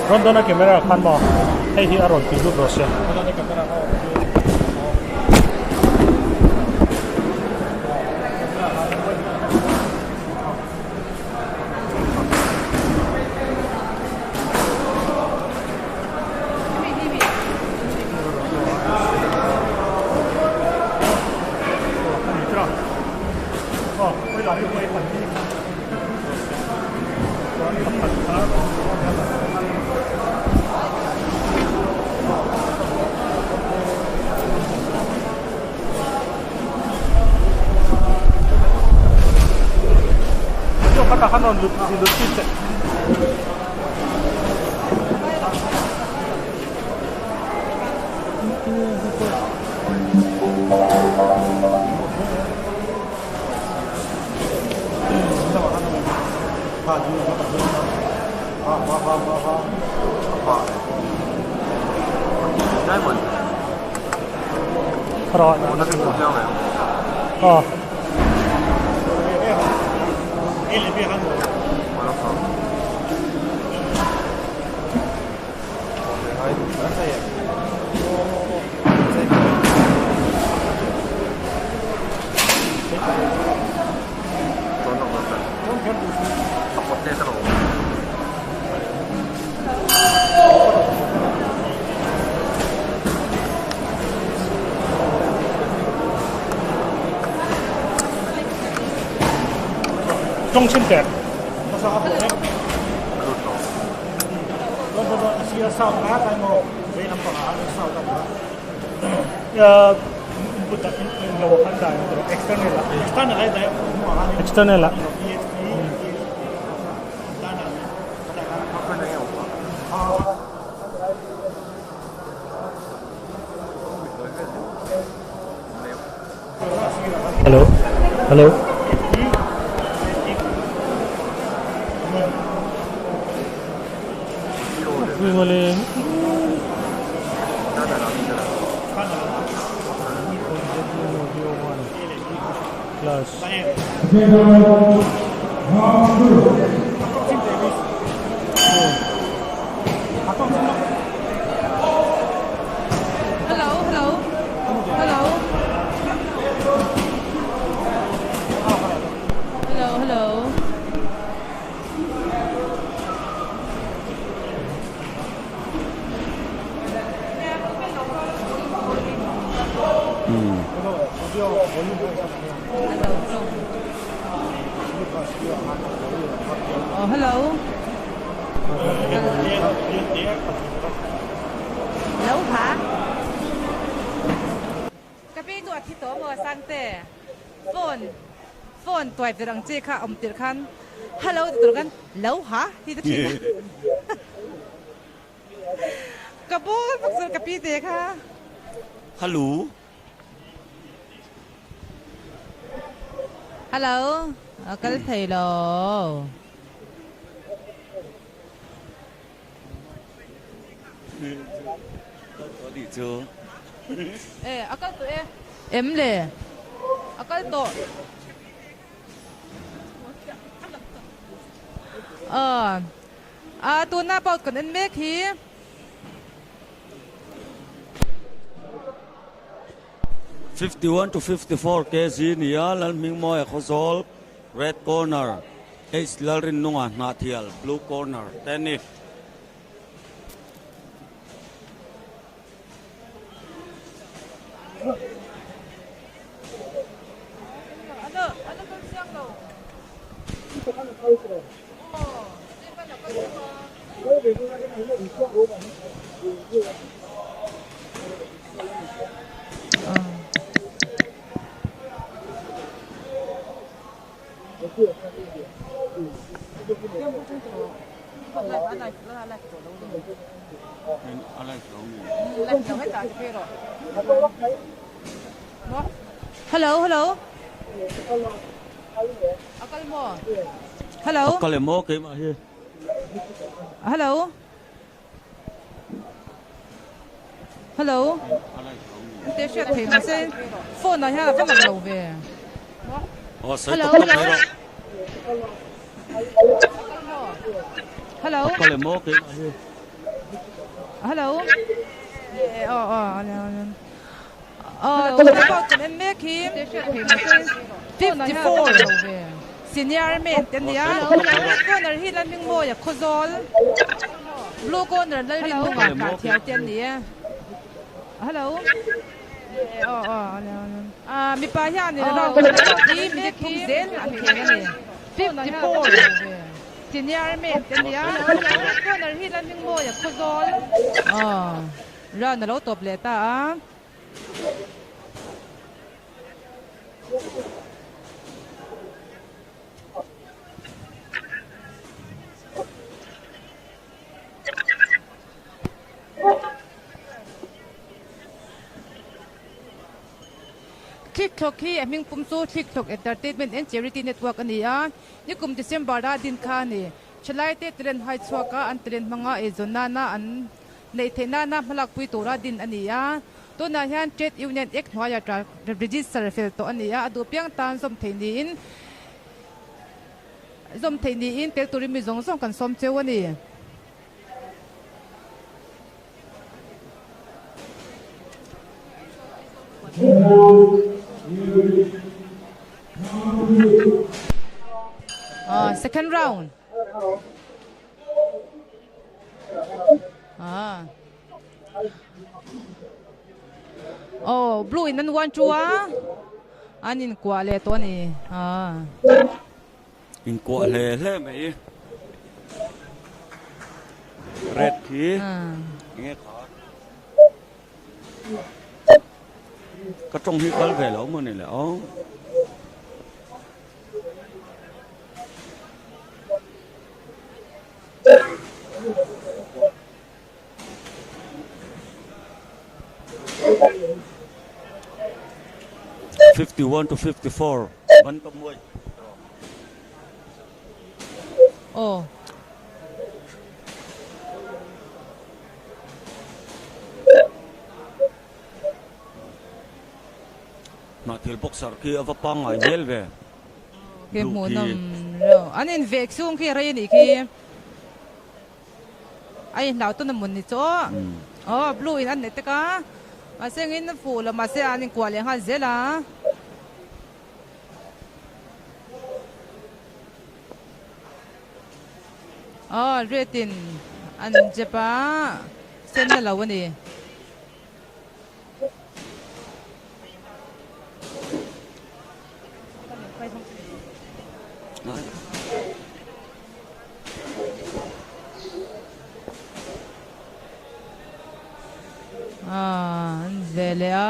Rawn dawna camera khan maw hei hi a rawn tih lut rawh se. External ah. Hello hello. Class. Hello hello hello hello hello. Oh hello. Lo ha. Ka pi chu a thi tawh maw Sangte? Phone phone tuai ber ang chi kha awm tirh khan hello ti tur khan lo ha ti ta thin a. Ka bul bawk chuan ka pi te kha. Hello. Hello a kal thei lo. E a kal tawh e. Em le a kal tawh. Aw. A tuna bout kan en mek hi. 51 to 54 kg nia Lalhmingmawia Khawzawl, Red Corner, H Lalrinnunga Hnahthial, Blue Corner, te a ni. Hello hello A kal maw Hello A kal em aw keimah hi Hello Hello Te hriat thei mahse phone ah hian a va lang lo ve Hello Hello Hello Aw aw Aw kan en mek hi 54 Senior men te ania Red corner hi Lalhmingmawia Khawzawl Blue corner Lalrinlunga Kahthial te an ni e Hello Mipa hian round hi minute thum zel an khel a ni. 54 Senior men te nia Red corner hi Lalhmingmawia Khawzawl round a lo tawp leh ta a. Thlikthlawk hi a hming pum chu Thlikthlawk Entertainment and Charity Network a ni a, nikum December a din kha a ni. Thalaite talent hai chhuak a, an talent hmanga eizawn nana an neih theih nana hmalakpui tura din a ni a. Tunah hian Trade Union Act hnuaia register fel tawh a ni a, a duh piang tan zawm theih niin zawm theih niin tel turin mi zawng zawng kan sawm cheu a ni. Second round. Ah. Oh, blue in an one chu a. An in kuah leh tawh a ni. Ah. In kuah hle hle mai. Red khi enge kha ka tawng hi kal ve lo maw ni le aw. 51 to 54 ban ka muai. Aw. Hnahthil boxer khi a va pangngai hmel ve. Ke hmuhnawm reuh. An invek chhung khi a rei a nih khi. A inhlau tawn a mun ni chu aw. Aw blue in an neih tek a. Mahse engin a fuh lo mahse an inkuah leh nghal zel a. Aw red in an jep a sen na lo a ni. Ve leh a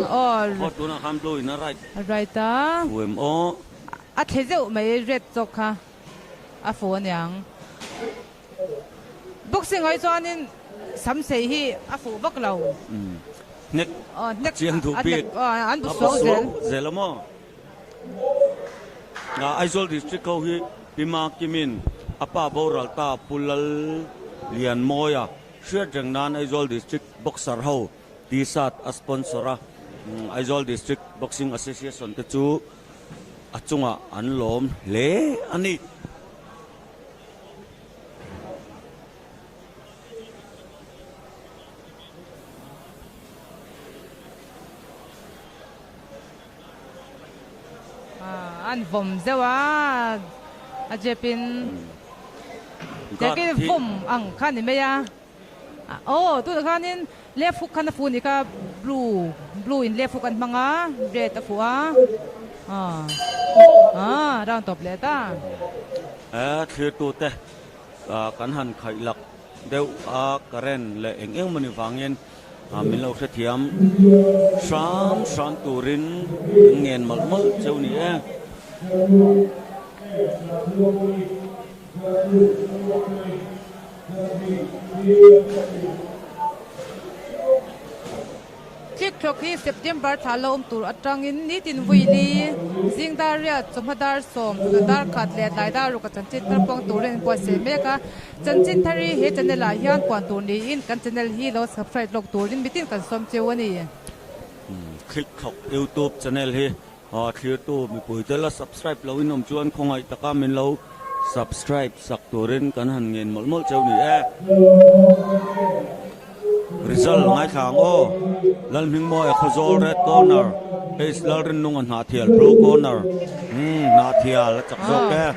aw Aw tunah khan blue in a right a right a fu em aw a thle zeuh mai red zawk kha a fu aniang boxing ah hi chuanin sam sei hi a fuh vak lo hnek hnek chiang duh bik an bu suau zel zel a maw Aizawl district ho hi Pima Kimin a pa boral ta Pu Lal Lianmawia hriat reng nan Aizawl district boxer ho T-shirt a sponsor a Aizawl district boxing association te chu a chungah an lawm hle a ni. An vawm zeuh a, a jab in Takin vawm ang kha ni mai a. Aw tunah khanin left hook khan a fuh a nih kha blue blue in left hook an hmang a red a fuh a ah round tawp leh ta. He thlirtute kan han khaih lak deuh a current leh eng eng mawni vangin min lo hrethiam hram hram turin kan ngen mawlh mawlh cheu ni e. Thlikthlawk hi September thla la awm tur atangin nitin Vuili, Zingdar riat, chawhma dar sawm, chawhna dar khat leh tlai dar ruk a chanchin thar puang turin an buatsaih mek a. Chanchin thar hi he channel ah hian puan tur niin kan channel hi lo subscribe lawk turin mitin kan sawm cheu a ni. Thlikthlawk YouTube channel hi Thlirtu mipui te la subscribe lo in awm chuan khawngaih taka min lo subscribe sak turin kan han ngen mawlh mawlh cheu ni e. Result ngaithla ang aw. Lalhmingmawia Khawzawl Red Corner Ace Lalrinnunga Hnahthial Blue Corner Umm Hnahthial a chak zawk e.